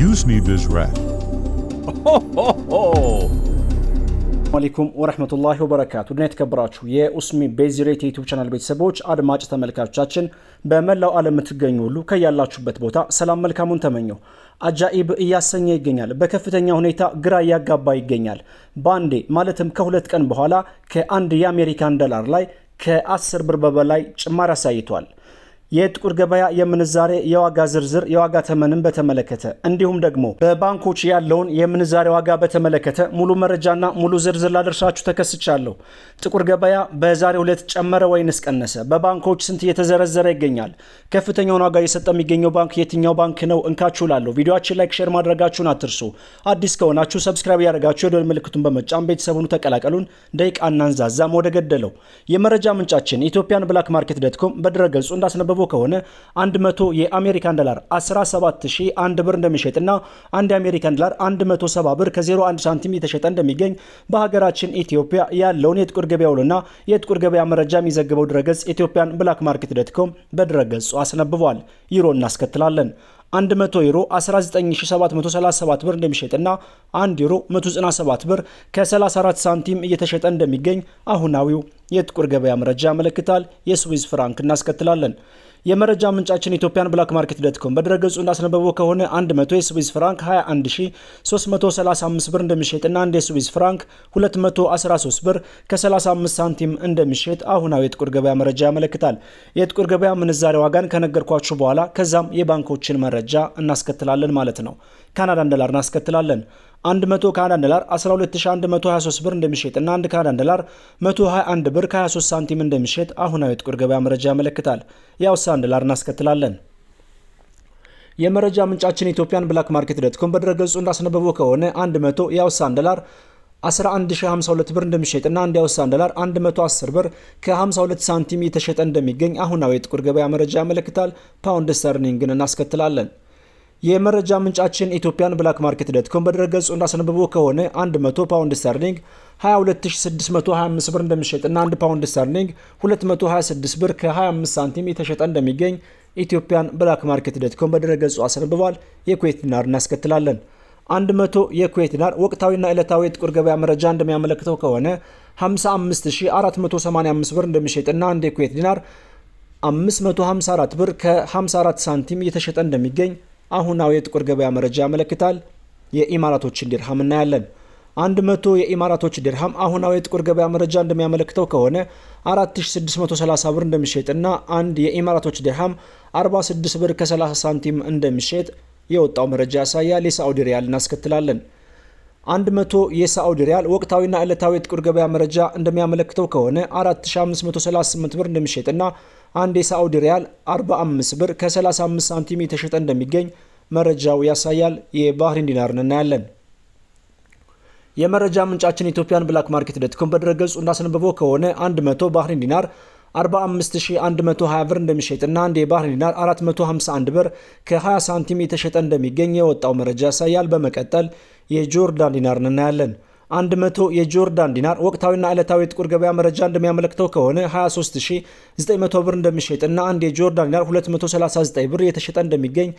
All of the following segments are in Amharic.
Usmi Bizrat. Ho ho ho! አለይኩም ወረህመቱላሂ ወበረካቱ ድና የተከበራችሁ የኡስሚ ቤዝሬት የዩቲዩብ ቻናል ቤተሰቦች፣ አድማጭ ተመልካቾቻችን፣ በመላው ዓለም የምትገኙ ሁሉ ከያላችሁበት ቦታ ሰላም መልካሙን ተመኘው። አጃኢብ እያሰኘ ይገኛል። በከፍተኛ ሁኔታ ግራ እያጋባ ይገኛል። በአንዴ ማለትም ከ2 ቀን በኋላ ከአንድ የአሜሪካን ዶላር ላይ ከ10 ብር በበላይ ጭማሪ አሳይቷል። የጥቁር ገበያ የምንዛሬ የዋጋ ዝርዝር፣ የዋጋ ተመንን በተመለከተ እንዲሁም ደግሞ በባንኮች ያለውን የምንዛሬ ዋጋ በተመለከተ ሙሉ መረጃና ሙሉ ዝርዝር ላደርሳችሁ ተከስቻለሁ። ጥቁር ገበያ በዛሬው ዕለት ጨመረ ወይንስ ቀነሰ? በባንኮች ስንት እየተዘረዘረ ይገኛል? ከፍተኛውን ዋጋ እየሰጠ የሚገኘው ባንክ የትኛው ባንክ ነው? እንካችሁ ላለሁ ቪዲዮችን like፣ share ማድረጋችሁን አትርሱ። አዲስ ከሆናችሁ subscribe ያደረጋችሁ የደወል ምልክቱን በመጫን ቤተሰቡን ተቀላቀሉን። ደቂቃ እናንዛዛም፣ ወደ ገደለው። የመረጃ ምንጫችን Ethiopian Black Market dot com በድረገጹ እንዳስነበበው ከሆነ 100 የአሜሪካን ዶላር 17001 ብር እንደሚሸጥና አንድ የአሜሪካን ዶላር 170 ብር ከ01 ሳንቲም እየተሸጠ እንደሚገኝ በሀገራችን ኢትዮጵያ ያለውን የጥቁር ገበያ ውሎና የጥቁር ገበያ መረጃ የሚዘግበው ድረገጽ Ethiopian Black Market dot com በድረገጹ አስነብቧል። ዩሮ እናስከትላለን። 100 ዩሮ 19737 ብር እንደሚሸጥና 1 ዩሮ 197 ብር ከ34 ሳንቲም እየተሸጠ እንደሚገኝ አሁናዊው የጥቁር ገበያ መረጃ ያመለክታል። የስዊዝ ፍራንክ እናስከትላለን። የመረጃ ምንጫችን Ethiopian Black Market dot com በድረገጹ እንዳስነበበው ከሆነ 100 የስዊዝ ፍራንክ 21335 ብር እንደሚሸጥና አንድ የስዊዝ ፍራንክ 213 ብር ከ35 ሳንቲም እንደሚሸጥ አሁናዊ የጥቁር ገበያ መረጃ ያመለክታል። የጥቁር ገበያ ምንዛሬ ዋጋን ከነገርኳችሁ በኋላ ከዛም የባንኮችን መረጃ እናስከትላለን ማለት ነው። ካናዳን ዶላር እናስከትላለን። 100 ካናዳን ዶላር 12123 ብር እንደሚሸጥና አንድ ካናዳን ዶላር 121 ብር ከ23 ሳንቲም እንደሚሸጥ አሁናዊ የጥቁር ገበያ መረጃ ያመለክታል። የአውስትራሊያን ዶላር እናስከትላለን። የመረጃ ምንጫችን Ethiopian Black Market dot com በድረገጹ እንዳስነበበው ከሆነ 100 የአውስትራሊያን ዶላር 11052 ብር እንደሚሸጥና አንድ የአውስትራሊያን ዶላር 110 ብር ከ52 ሳንቲም እየተሸጠ እንደሚገኝ አሁናዊ የጥቁር ገበያ መረጃ ያመለክታል። ፓውንድ ስተርሊንግን እናስከትላለን። የመረጃ ምንጫችን Ethiopian Black Market dot com በድረገጹ እንዳስነበበው ከሆነ 100 ፓውንድ ስተርሊንግ 22625 ብር እንደሚሸጥና 1 ፓውንድ ስተርሊንግ 226 ብር ከ25 ሳንቲም የተሸጠ እንደሚገኝ Ethiopian Black Market dot com በድረገጹ አስነብቧል። የኩዌት ዲናር እናስከትላለን። 100 የኩዌት ዲናር ወቅታዊና ዕለታዊ የጥቁር ገበያ መረጃ እንደሚያመለክተው ከሆነ 55485 ብር እንደሚሸጥና አንድ የኩዌት ዲናር 554 ብር ከ54 ሳንቲም እየተሸጠ እንደሚገኝ አሁናዊ የጥቁር ገበያ መረጃ ያመለክታል። የኢማራቶችን ዲርሃም እናያለን። 100 የኢማራቶች ዲርሃም አሁናዊ የጥቁር ገበያ መረጃ እንደሚያመለክተው ከሆነ 4630 ብር እንደሚሸጥና አንድ የኢማራቶች ዲርሃም 46 ብር ከ30 ሳንቲም እንደሚሸጥ የወጣው መረጃ ያሳያል። የሳዑዲ ሪያል እናስከትላለን። 100 የሳዑዲ ሪያል ወቅታዊና ዕለታዊ የጥቁር ገበያ መረጃ እንደሚያመለክተው ከሆነ 4538 ብር እንደሚሸጥና አንድ የሳዑዲ ሪያል 45 ብር ከ35 ሳንቲም የተሸጠ እንደሚገኝ መረጃው ያሳያል። የባህሪን ዲናርን እናያለን። የመረጃ ምንጫችን Ethiopian Black Market dot com በድረገጹ እንዳስነበበው ከሆነ 100 ባህሪን ዲናር 45120 ብር እንደሚሸጥና አንድ የባህሪን ዲናር 451 ብር ከ20 ሳንቲም የተሸጠ እንደሚገኝ የወጣው መረጃ ያሳያል። በመቀጠል የጆርዳን ዲናርን እናያለን። 100 የጆርዳን ዲናር ወቅታዊና ዕለታዊ የጥቁር ገበያ መረጃ እንደሚያመለክተው ከሆነ 23900 ብር እንደሚሸጥና አንድ የጆርዳን ዲናር 239 ብር የተሸጠ እንደሚገኝ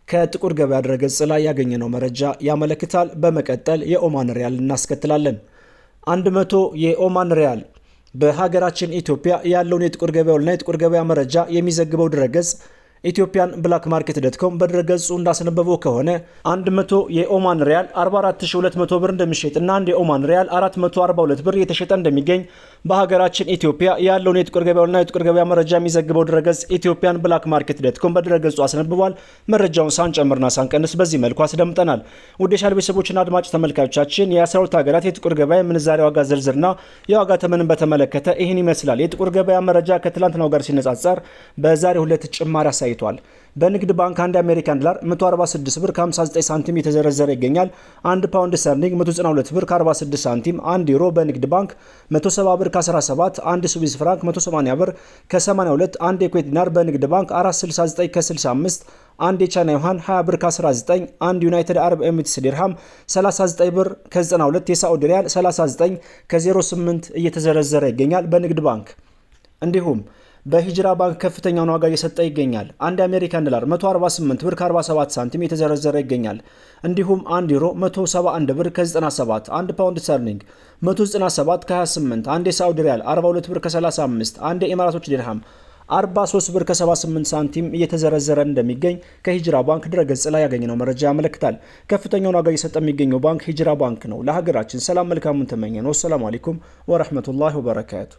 ከጥቁር ገበያ ድረገጽ ላይ ያገኘነው መረጃ ያመለክታል። በመቀጠል የኦማን ሪያል እናስከትላለን። 100 የኦማን ሪያል በሀገራችን ኢትዮጵያ ያለውን የጥቁር ገበያውና የጥቁር ገበያ መረጃ የሚዘግበው ድረገጽ Ethiopian Black Market dot com በድረገጹ እንዳስነበበው ከሆነ 100 የኦማን ሪያል 44200 ብር እንደሚሸጥና አንድ የኦማን ሪያል 442 ብር እየተሸጠ እንደሚገኝ በሀገራችን ኢትዮጵያ ያለውን የጥቁር ገበያውና የጥቁር ገበያ መረጃ የሚዘግበው ድረገጽ Ethiopian Black Market dot com በድረገጹ አስነብቧል። መረጃውን ሳንጨምርና ሳንቀንስ በዚህ መልኩ አስደምጠናል። ውድ የቻናል ቤተሰቦችና አድማጭ ተመልካቾቻችን፣ የ12 ሀገራት የጥቁር ገበያ የምንዛሬ ዋጋ ዝርዝርና የዋጋ ተመንን በተመለከተ ይህን ይመስላል። የጥቁር ገበያ መረጃ ከትላንትናው ጋር ሲነጻጸር በዛሬው ዕለት ጭማሪ አሳይቷል። በንግድ ባንክ አንድ የአሜሪካን ዶላር 146 ብር ከ59 ሳንቲም የተዘረዘረ ይገኛል። አንድ ፓውንድ ስተርሊንግ 192 ብር ከ46 ሳንቲም፣ አንድ ዩሮ በንግድ ባንክ 170 ብር ከ17፣ አንድ ስዊዝ ፍራንክ 180 ብር ከ82፣ አንድ የኩዌት ዲናር በንግድ ባንክ 469 ከ65፣ አንድ የቻይና ዩሃን 20 ብር ከ19፣ አንድ ዩናይትድ አረብ ኤሚሬትስ ዲርሃም 39 ብር ከ92፣ የሳዑዲ ሪያል 39 ከ08 እየተዘረዘረ ይገኛል በንግድ ባንክ። እንዲሁም በሂጅራ ባንክ ከፍተኛውን ዋጋ እየሰጠ ይገኛል። አንድ የአሜሪካን ዶላር 148 ብር ከ47 ሳንቲም እየተዘረዘረ ይገኛል። እንዲሁም 1 ዩሮ 171 ብር ከ97፣ 1 ፓውንድ ስተርሊንግ 197 ከ28፣ አንድ የሳዑዲ ሪያል 42 ብር ከ35፣ አንድ የኢማራቶች ዲርሃም 43 ብር ከ78 ሳንቲም እየተዘረዘረ እንደሚገኝ ከሂጅራ ባንክ ድረገጽ ላይ ያገኘነው መረጃ ያመለክታል። ከፍተኛውን ዋጋ እየሰጠ የሚገኘው ባንክ ሂጅራ ባንክ ነው። ለሀገራችን ሰላም መልካሙን ተመኘን። والسلام عليكم ورحمة الله وبركاته።